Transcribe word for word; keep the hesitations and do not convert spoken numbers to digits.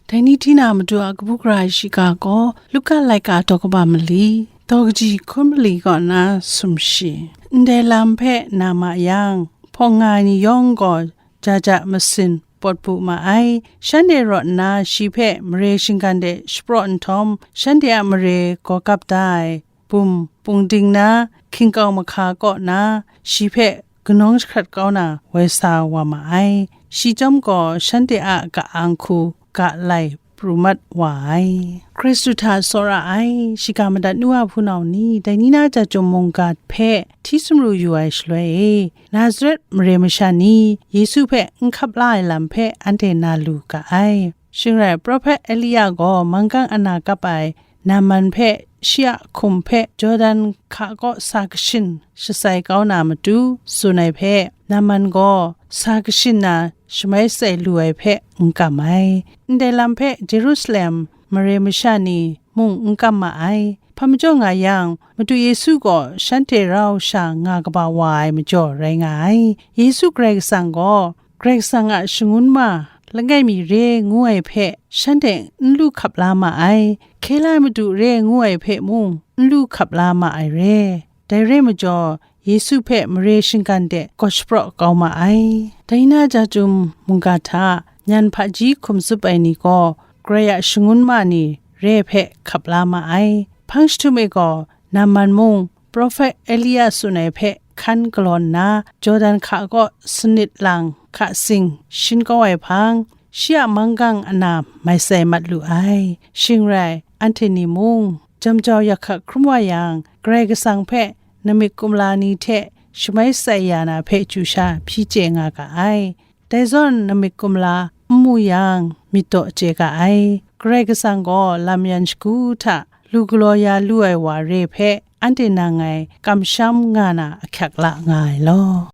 Dai ni hti na matu a kabu gara ai shiga gaw, Luka laika daw kaba mali, daw kaji hkun mali kaw na sumshi. Ndai lam hpe na ma yang, hpawng nga ai ni yawng gaw, ja ja masin pawt bu ma ai. Shanhte rawt nna shi hpe mare shinggan de shapraw nhtawm, shanhte a mare gaw kap da ai bum pungding na, hkying kau mahka kaw na, shi hpe kanawng jahkrat kau na woi sa wa ma ai. Shi chyawm gaw shanhte a ka-ang hku ga lai pru mat wa ai. Hkristu hta tsawra ai, shiga madat nu a hpunau ni, dai ni na ja chyum mungga hpe hti sumru yu ai shaloi e, Nazaret mare masha ni Yesu hpe n hkap la ai lam hpe anhte na lu ga ai. Shing rai, Prophet Elia gaw manggang ana kap ai Naaman hpe shi a hkum hpe Jordan hka kaw sa kashin shasai kau na matu tsun ai hpe, Naaman gaw sa kashin na shamai sai lu ai hpe n kam ai. Ndai lam hpe Jerusalem mare masha ni mung n kam ma ai. Hpa majaw nga yang, Madu Yesu gaw shanhte rau sha nga kaba wa ai majaw rai nga ai. Yesu Karai Kasang gaw Karai Kasang a shangun ma langai mi re ngu ai hpe shanhte n lu hkap la ma ai. Hkye la ai Madu re ngu ai hpe mung n lu hkap la ma ai re. Dai re majaw, Yesu hpe mare shinggan de gaw shapraw kau ma ai. Dai na ja chyum mungga hta nyan hpaji hkum tsup ai ni gaw, Karai a shangun ma ni re hpe hkap la ma ai. Hpang jahtum e gaw, Naaman mung, Prophet Elia tsun ai hpe hkan galaw nna, Jordan hka kaw sanit lang hka sing shin kau ai hpang, shi a manggang ana mai sai mat lu ai. Shing rai, anhte ni mung, jam jau yak hkak hkrum wa yang, Karai Kasang hpe namik kumla ni hte shamai sai ya na hpe chyu sha hpyi chye nga ga ai. Dai zawn namik kumla n mu yang, myit daw chye ga ai. Karai Kasang gaw lam yan shagu hta lu galaw ya lu ai wa re hpe anhte nang ngai kamsham nga na ahkyak la nga ai law.